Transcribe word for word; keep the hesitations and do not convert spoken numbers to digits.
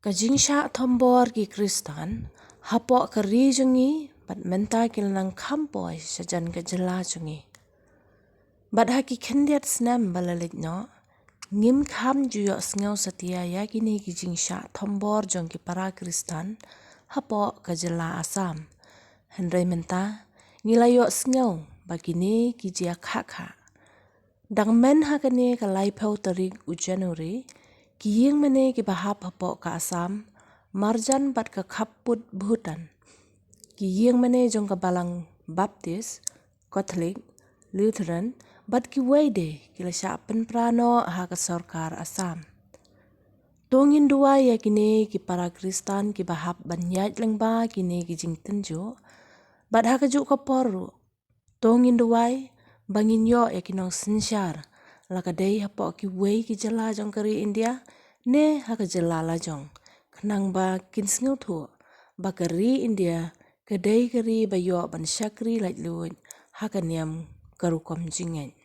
Ka jingshah thombor ki Khristan hapoh ka ri jong ngi bad mynta ki la nang kham poi shajan ka jylla jong ngi. Bad ha ki khyndiat snem ba la leit noh, ngim kham ju ïohsngew satia ïa kine ki jingshah thombor jong ki para Khristan hapoh ka jylla Assam. Hynrei mynta ngi la ïohsngew ba kine ki jia khah khah. Dang myn ha kane ka laiphew tarik u January, ki ïing mane ki bahap hapoh ka Assam marjan bad ka khappud Bhutan. Ki ïing mane jong ka balang Baptist, Catholic, Lutheran bad kiwei de ki la shah pynpra noh ha ka sorkar Assam. To ngin duwai ïa kine ki para Khristan ki bahap ban ïaid lyngba kine ki jingtynjuh. Bad ha kajuh ka por ruh, to ngin duwai ba ngin ïoh ïa ki nongsynshar, la ka dei hapoh kiwei ki jylla jong ka ri India ne ha ka jylla la jong, khnang ba kin sngewthuh ba ka ri India ka dei ka ri ba ïoh ban shakri laitluid ha ka niam ka rukom jingngeit.